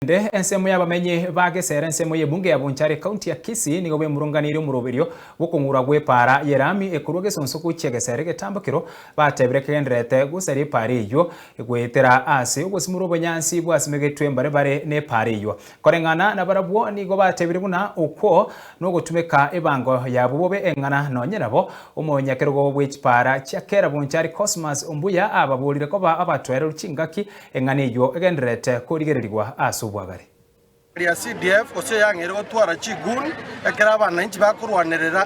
Ende ensemo y'abamenyi ba Gesera ensemo y'ebunge ya Bonchari ekaunti ya Kisii nigo bemurunganeirie omoroberio bw'okong'urwa gw'epaara y'erami ekorwa Gesonso gochia Gesera egetambokero batebire kegendererete gosaria epaara eyio goetera ase ogosimora obonyansi bwasimegetwe mbare bare n'epaara eyio. Koreng'ana nabarabwo nigo batebire buna okwo nogotumeka ebango yabo bobe eng'ana nonye nabo omonyakerogo bw'echipaara chia kera Bonchari Cosmas Ombuya ababorire koba abatoereru chingaki Eng'ana eyio egendererete korigererigwa ase obwagare. Ya CDF gose eyang'eire gotwara chigun ekero abananchi bakorwanerera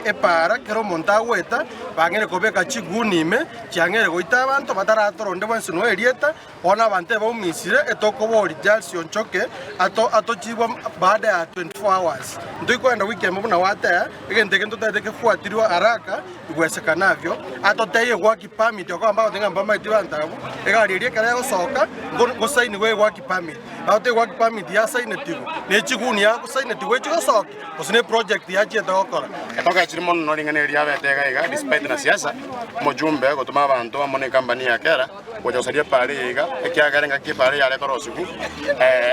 epaara kera omonto agoeta bang'eire kobeka chigun ime chiang'eire goita abanto bataratora onde bwensi noe erieta bono abanto ebaumisire etokobori Charles Onchoke ato atochibwa baada ya 24 hours ntoikoenda wiki emo buna gwatea egento eke ntotaete kefuatiriwe haraka igwesekanavyo atotebie work permit okoba mbagoteba ng'a mbamaeti banto abwo, egari eria ekero egosoka ngo- ngosainigwe work permit. Bagoteba work permit yasainetigwe, ne chiguni yasainetigwe echigosokia, gose ne project yachiete gokora. Togechire mono ring'ana eri riabete iga iga despite na siasa, omojumbe gotoma abanto amo ne ecompany ya Kera gocha gosaria epaara eye iga, ekiagera engaki epaara eye yare korosigwa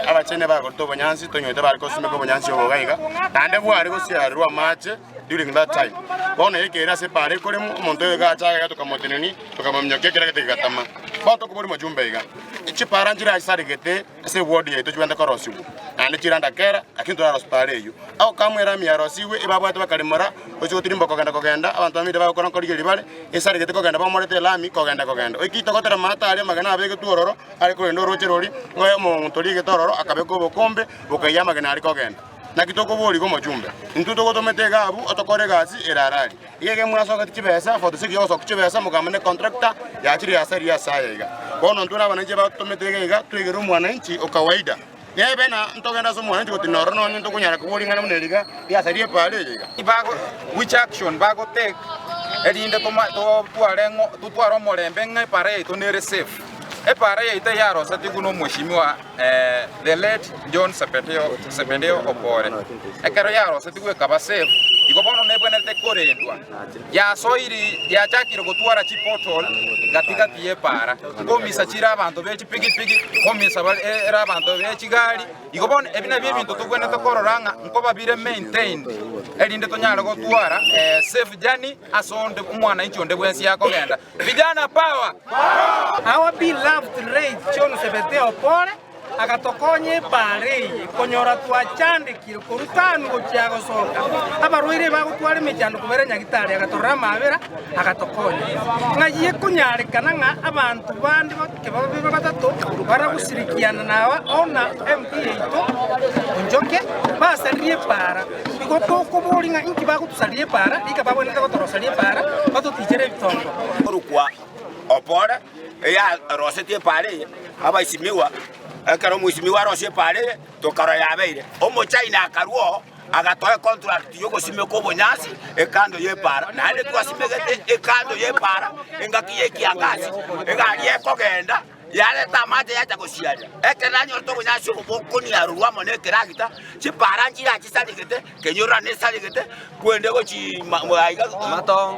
abachene bagorete obonyansi tonyowete bare kosimeka obonyansi obo iga iga, naende bware gosiarerwa amache. During that time, bono ekeire ase epaara ekoremwa, omonto oyo iga acha iga tokamotenenia, tokamominyokia ekero egete gegatama. Bono tokoboria omojumbe iga, chipaara nchirasaregete ase eward yaito chibwenerete korosigwa, naende chire under kera, lakini torarosia paara eyio. Agokamwa erami yarosigwe, ebabwate bakaremora, gochia gotirimboka kogenda kogenda, abanto bamanyete bagokora nkorigereria bare, esaregete kogenda baumorete elami kogenda kogenda. Oiki togotera amato aria amagena abegetwe ororo, are korenda oroche roria, ng'a omonto origete ororo akabeka obokombe, bokaiya amagena aria kogenda. Naki tokoboria iga omochumbe, Intwe togotomete iga abwo otokore egasi ere arari. Iga iga mwasogeti chibesa, for the sake yogosokia chibesa mokamba ne contractor yachire yasaria ase aya iga. Bono intwe na abananchi abatotomete iga iga twegere omwananchi o kawaida. Nebe na ntogende ase omwananchi gotinda ororo nonye ntokonyara koboria ing'ana buna eri iga riasaria epaara eye iga. Bago which action bago take erinde toma totware ng'o totware omorembe ng'a epaara yaito nere safe. Epaara yaito eyarosetigwe na omweshimiwa The late John Sebedeo Opore, ekero yarosetigwe ekaba safe, igo bono nebwenerete korendwa. Yasoiri yachakire gotwara chipothole gati gati y'epaara, nkomisa chire abanto be chipigipigi, nkomisa ere abanto be chigari. Igo bono ebi nabio ebinto tobwenerete korora ng'a nkoba bire maintained, erinde tonyare gotwara safe journey ase onde omwananchi onde bwensi akogenda. Vijana power! Our beloved late John Sebedeo Opore agatokonya epaara eye konyora twachandekire korwa tano gochia gosoka abarwaire bagotwara emechando kobera nyagitari agatorora amabera agatokonya. Ng'ai ekonyarekana ng'a abanto bande bake babe batato baragosirikiana naba ona MP yaito Onchoke basaririe epaara. Igo tokoboria ng'a inki bagotusaria epaara, rika babwenerete gotoroseria epaara, batotichere ebitongo. Korokwa Opore, eyarosetie epaara eye, abaisimigwa, ekero omoisimigwa arosie epaara eye, tokarora yabeire. Omochaina akarua oo, agatoa econtract y'ogosimeka obonyansi ekando y'epaara, naende twasimegete ekando y'epaara engaki y'ekiangasi, egari ekogenda. Yareta amache yacha gosiaria. Ekero nanyorete obonyansi obo bokoniarorwa amo nekeragita, chipaara nchirachisaregete, kenyorora nesaregete, kwende gochi aiga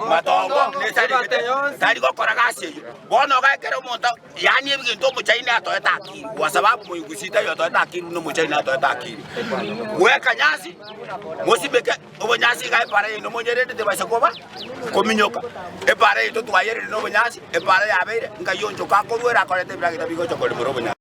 matongo nesaregete, tari gokora gasi eyio. Bono iga ekero omonto yaani ebinto omochaini atoete akiri, kwa sababu moigusii taiyo otoete akiri buna omochaini atoete akiri. Bweka nyasi, mosimeke. Obonyansi iga epaara yaino monyerende tebaisa koba kominyoka. Epaara yaito twayerire nobonyansi, epaara yabeire, nkai onchoka akorwera akoreta ebiragita bigocha koremera obonyansi.